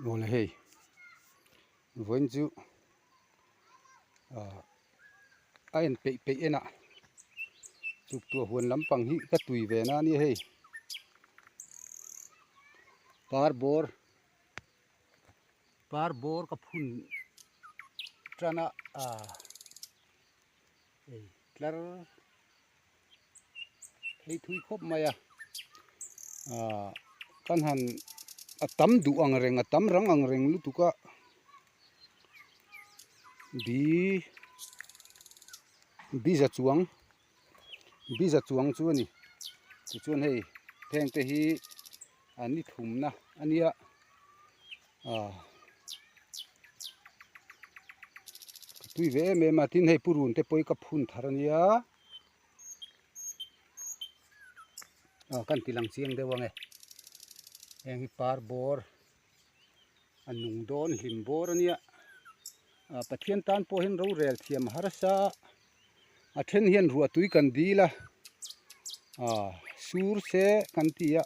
Awle hei vawiin chu ah a en peih peih en a chuktuah huan lampang hi ka tui ve na ania hei par bawr par bawr ka phun tan a ah hei tlar Hei thui khawp mai a ah kan han a tam duh ang reng a tam rang ang reng lutuk a bi bi za chuang bi za chuang chu a ni tichuan hei heng te hi an ni thumna a nia ah ka tui ve em em a tin hei purun te pawh hi ka phun thar a nia. Aw kan ti lang chiang deuh ange heng hi par bawr a nung dawn hlim bawr a nia ah Pathian tan pawh hian rorel thiam harsa a then hian ruah tui kan dil a ah sur se kan ti a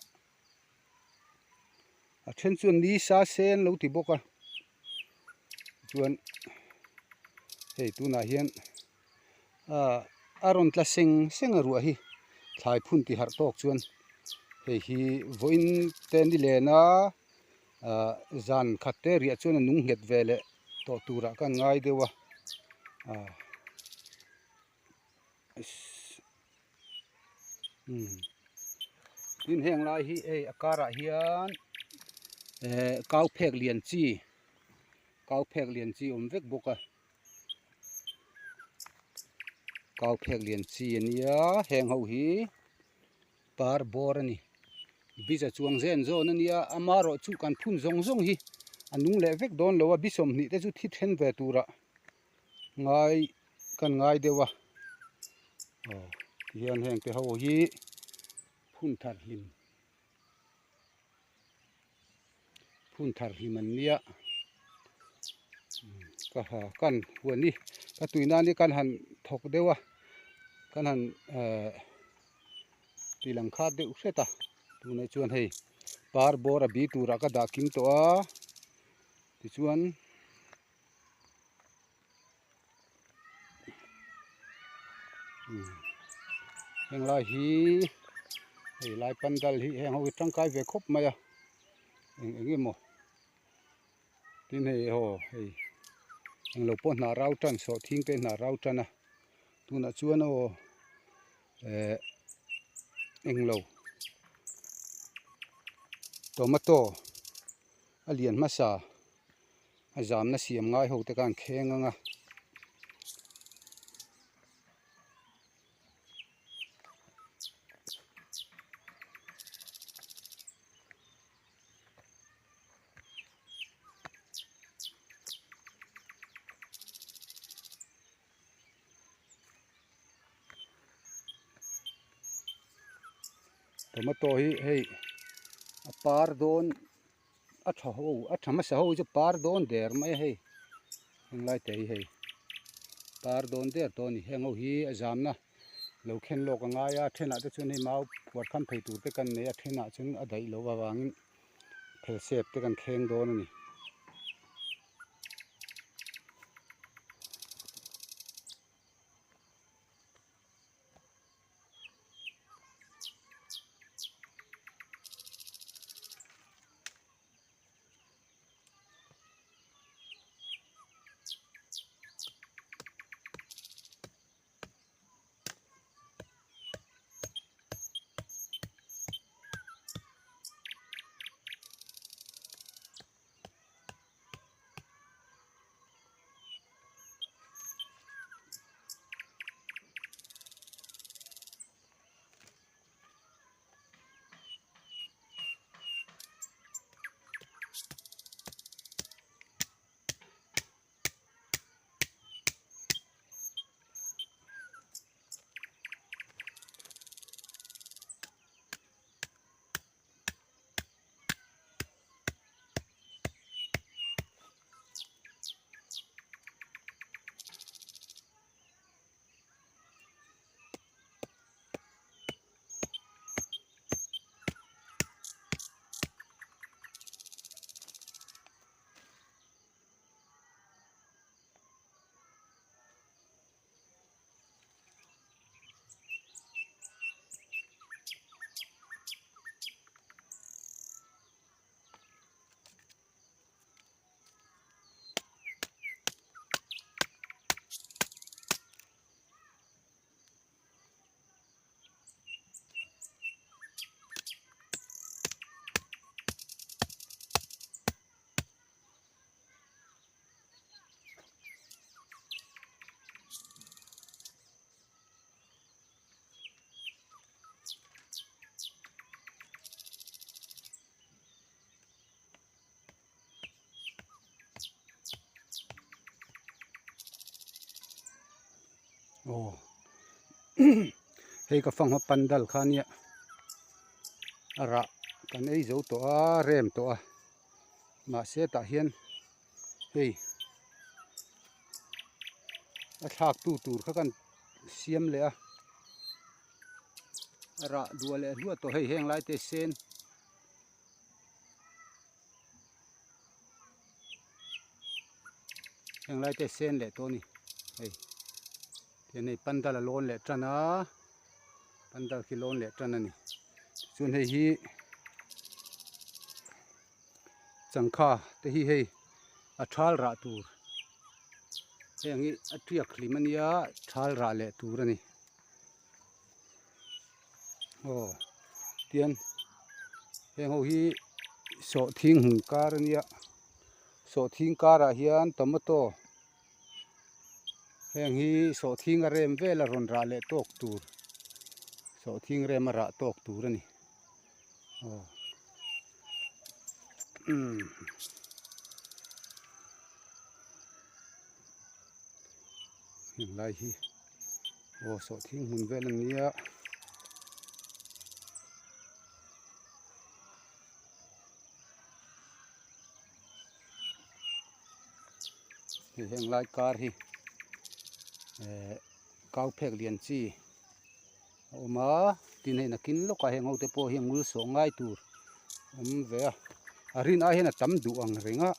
a then chuan ni sa se an lo ti bawk a chuan hei tunah hian ah a rawn tla seng seng a ruah hi thlai phun ti harh tawk chuan hei hi vawiin te ni len a ah zan khat te riah chuan a nung nghet ve leh tawh turah ka ngai deuh a ah umm tin heng lai hi hei a karah hian eh kau phek lian chi kau phek lian chi a awm vek bawk a kau phek lian chi a nia heng ho hi par bawr a ni bija chuang zen zawn a nia amaherawh chu kan phun zawng zawng hi a nung leh vek dawn lo a bi sawmhnih te chu thi then ve turah ngai kan ngai deuh a aw tihian heng te ho hi phun thar hlim phun thar hlim an nia ka ha kan huan hi ka tui nan hi kan han thawk deuh a kan han ehh ti lang khat deuh hret a tunah chuan hei par bawr a bi turah ka dah kim tawh a tichuan. Heng lai hi hei lai pandal hi heng ho hi tangkai ve khawp mai a eng eng emaw tin hei aw hei englo pawh hnah rau tan sawhthing te hnah rau tan a tunah chuan aw eh englo tomato a lian hmasa. A zamna siam ngai ho te khan kheng ang a. Tomato hi hei a par dawn. A tha ho a tha hmasa ho hi chu par dawn der mai a hei henglai te hi hei par dawn der tawh a ni heng ho hi a zamna lo khen lawk a ngai a thenah te chuan hei mau phuar kham thei tur te kan nei a thenah chuan a daih loh avangin phel sep te kan thleng dawn a ni. Aw hei ka fanghma pandal kha ania a rah kan ei zo tawh a rem tawh a mahse tah hian hei a thlak tu tur kha kan siam leh a a rah duah leh hluah tawh hei heng lai te sen. Heng lai te sen leh tawh a ni hei tihian hei pandal a lawn leh tan a pandal khi lawn leh tan a ni chuan hei hi changkha te hi hei a thal rah tur heng hi a tiak hlim a nia thal rah leh tur a ni. Aw tian heng ho hi sawhthing hmun kar a nia sawhthing karah hian tomato heng hi sawhthing a rem vel a rawn rah leh tawk tur sawhthing rem a rah tawk tur a ni aw umm. Heng lai hi aw sawhthing hmun vel an nia. Hei heng lai kar hi eh kau phek lian chi a awm a tin hei nakin lawkah heng ho te pawh hi a ngul sawh ngai tur a awm ve a a rin ai hian a tam duh ang reng a.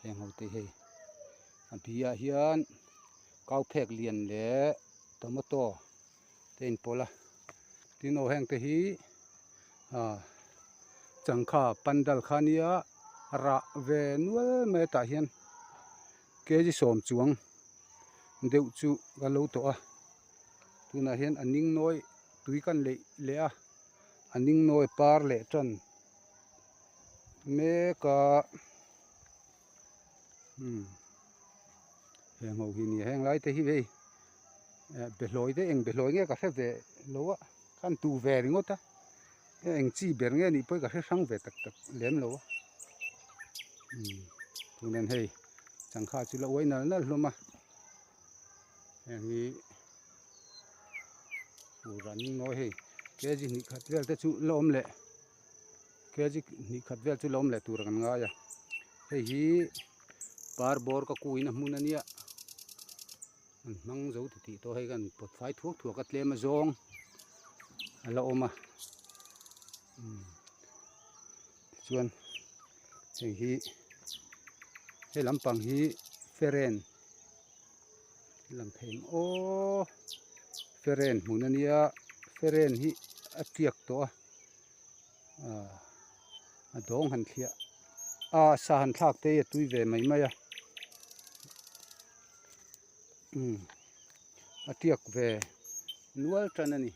Heng ho te hei a biah hian kau phek lian leh tomato te in pawlh a tin aw heng te hi ah changkha pandal kha nia rah ve nual mai a tah hian kg sawm chuang deuh chu ka lo tawh a tunah hian a ning nawi tui kan leih leh a. A ning nawi par leh tan mek a umm heng ho hi nia heng lai te hi hei eh behlawi te eng behlawi nge ka hre ve lo a ka han tu ve ringawt a eng chi ber nge nih pawh hi ka hre hrang ve tak tak lem lo a umm tunan hei changkha chu la uai nal nal hlawm a heng hi. Ura ning nawi hei kg hnih khat vel te chu la awm leh kg hnih khat vel chu la awm leh tur kan ngai a hei hi par bawr ka kuina hmun a nia an hmang zo ti tih tawh hei kan pawt fai thuak thuak a tlem a zawng a la awm a umm tichuan hei hi hei lampang hi feren. Lang thei ang aw feren hmun a nia feren hi a tiak tawh a ah a dawng han thliah a sa han thlak te hi a tui ve mai mai a umm a tiak ve nual tan a ni.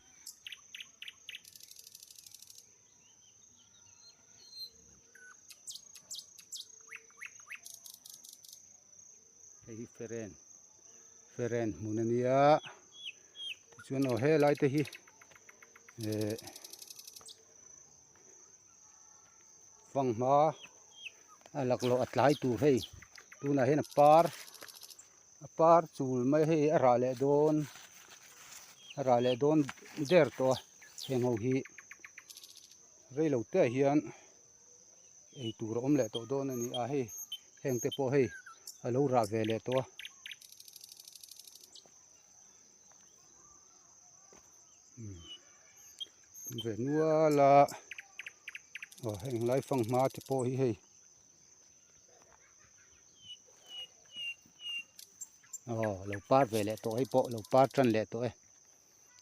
Hei hi feren feren hmun a nia tichuan aw helai te hi eh fanghma a laklawh a tlai tur hei tunah hian a par a par chul mai hei a rah leh dawn a rah leh dawn der tawh a heng ho hi reilo te ah hian. Ei tur a awm leh tawh dawn a ni a hei heng te pawh hei a lo rah ve leh tawh a umm ve nual a aw heng lai fanghma te pawh hi hei aw lo par ve leh tawh hei pawh lo par tan leh tawh e.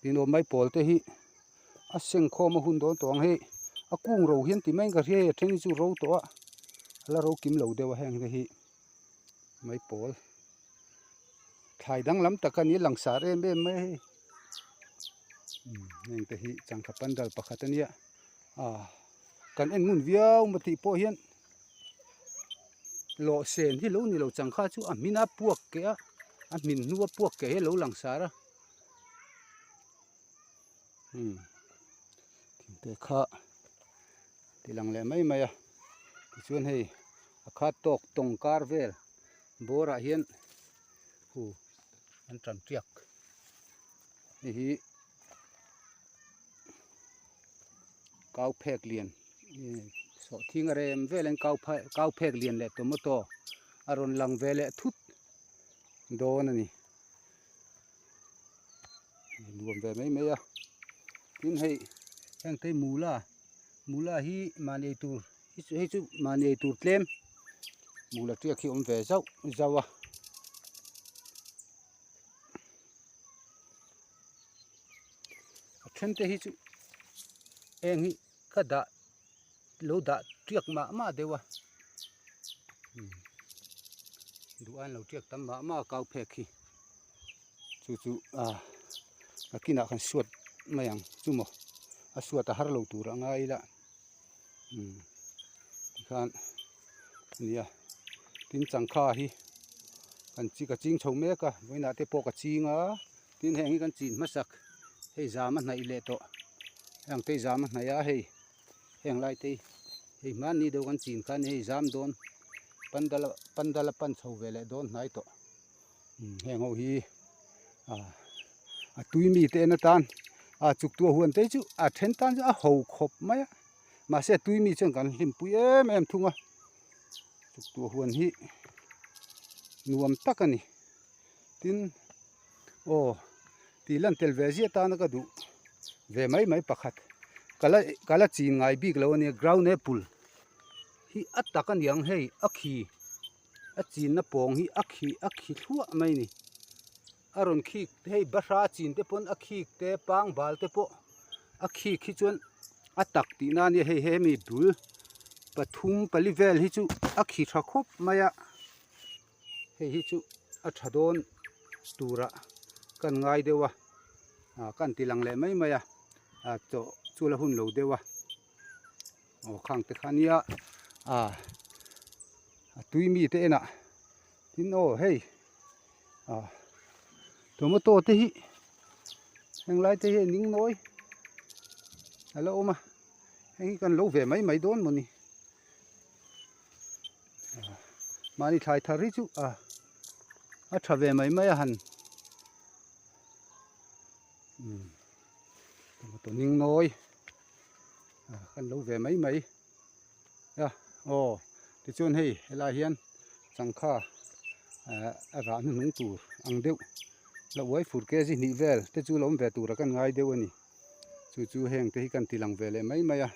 Tin aw mai pawl te hi a seng khawm a hun dawn tawh ang hei a kung ro hian ti mai in ka hria hei a then hi chu ro tawh a a la ro kim lo deuh a heng te hi mai pawl thlai danglam tak a ni langsar em em mai a hei umm heng te hi changkha pandal pakhat a nia ah kan en ngun viau maw tih pawh hian lawh sen hi lo ni lo changkha chu a hmin a puak keh a a hmin hnu a puak keh hi a lo langsar a. Umm thingte kha ti lang leh mai mai a tichuan hei A khat tawk tawng kar vel bawrah hian hu an tan tiak hei hi kau phek lian sawhthing a rem vel in kau phek kau phek lian leh tomato a rawn lang ve leh thut dawn a ni nuam ve mai mai a tin hei heng te hi mula mula hi mahni ei tur hei chu mahni ei tur tlem mula tiak hi a awm ve zauh zauh a. A then te hi chu eng hi ka dah lo dah tiak mah mah deuh a duh aiin lo tiak tam mah mah a kau phek hi chu chu ah a kinah kan suat mai ang chu maw a suat a har lo tur a ngai ila umm tikhan a nia tin changkha hi kan chi ka ching chho mek a vawiinah te pawh ka ching a tin heng hi kan chin hmasak hei zam a hnaih leh tawh heng te hi zam a hnaih a hei heng lai te hi hei hmanni deuh kan chin khan hei zam dawn pandal pandal a pan chho ve leh dawn hnai tawh heng ho hi ah a tui mi te en atan ah chuk tuah huan te chu a then tan chu a ho khawp mai a mahse a tui mi chuan kan hlimpui em em thung a chuk tuah huan hi nuam tak a ni tin aw tih lan tel ve ziah tana ka duh ve mai mai pakhat ka la ka la chin ngai bik lo ania ground apple hi a tak a niang hei a khi. A chinna pawng hi a khi a khi thluah mai a ni a rawn khik hei bahra chin te pawn a khik te pangbal te pawh a khik hi chuan a tak tih na ania hei hemi bul pathum pali vel hi chu a khi tha khawp mai a hei hi chu a tha dawn turah kan ngai deuh a ah kan ti lang leh mai mai a ah chaw chu la hun lo deuh a. Aw khang te kha nia ah a tui mi te enah tin aw hei ah tomato te hi heng lai te hi a ning nawi a la awm a heng hi kan lo ve mai mai dawn mawni mahni thlai thar hi chu ah a tha ve mai mai a han umm tomato ning nawi. kan lo ve mai mai a aw tichuan hei helai hian changkha ah a rah hnuhnung tur ang deuh la uai fur kg hnih vel te chu lo awm ve tura kan ngai deuh a ni chu chu heng te hi kan ti lang ve leh mai mai a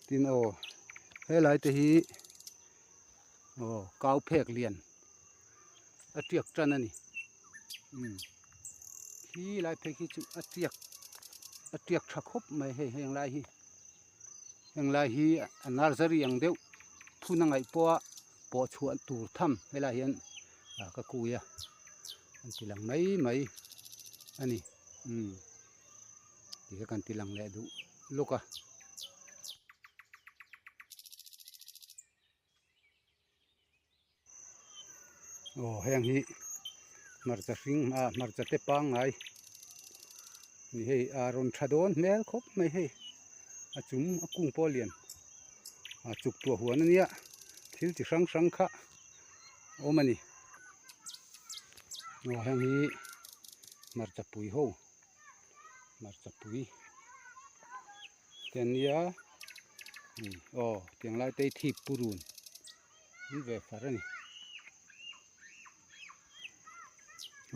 tin aw helai te hi aw kau phek lian a tiak tan a ni umm khi lai phei khi chu a tiak a tiak tha khawp mai hei heng lai hi heng lai hi a nursery ang deuh phun a ngaih pawha pawh chhuah tur tham helaiah hian ah ka kui a an ti lang mai mai a ni umm tih kha kan ti lang leh duh lawk a. Aw heng hi hmarcha hring ah hmarcha te pangngai ni hei a rawn tha dawn hmel khawp mai hei a chung a kung pawh a lian a chuk tuah huan ania thil chi hrang hrang kha a awm a ni aw heng hi hmarcha pui ho hmarcha pui. Te ania aw tiang lai te hi thip purun an ve far a ni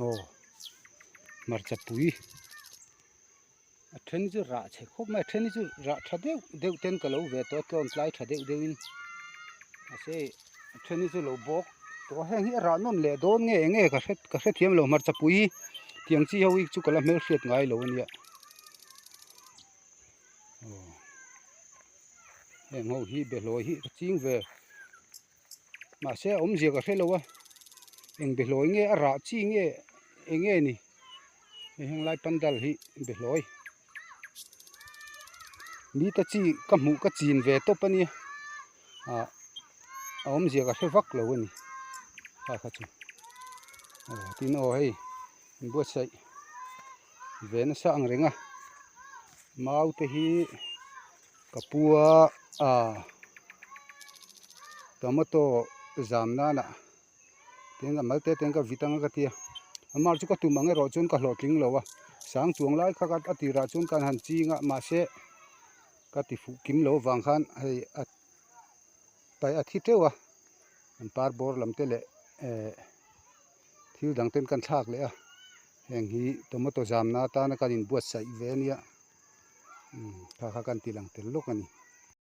aw hmarcha pui a then chu rah chhe khawp mai a then hi chu rah tha deuh deuh ten ka lo ve tawh a tlawn tlai tha deuh deuh in mahse a then hi chu lo bawk tawh a heng hi a rah nawn leh dawn nge eng nge ka hre ka hrethiam lo hmarcha pui hi tiang chi ho hi chu ka la hmelhriat ngai lo a nia. Heng ho hi behlawi hi ka ching ve mahse a awmzia ka hre lo a eng behlawi nge a rah chi nge eng nge ni hei heng lai pandal hi behlawi mita chi ka hmuh ka chin ve tawp a nia ah a awmzia ka hre vak lo a ni kha kha chu aw tin aw hei an buatsaih. Ve nasa ang reng a mau te hi ka pua ah tomato zam nana tin a mal te ten ka vit anga ka tia amah chu ka tum ang erawh chuan ka hlawhtling lo a sang chuang lai kha a tirah chuan kan han ching a mahse ka ti fuh kim lo avang khan hei a paih a thi teuh a an par bawr lam te leh eh thil dang ten kan thlak leh a heng hi tomato zamna atana kan inbuatsaih ve ania umm kha kha kan ti lang tel lawk a ni.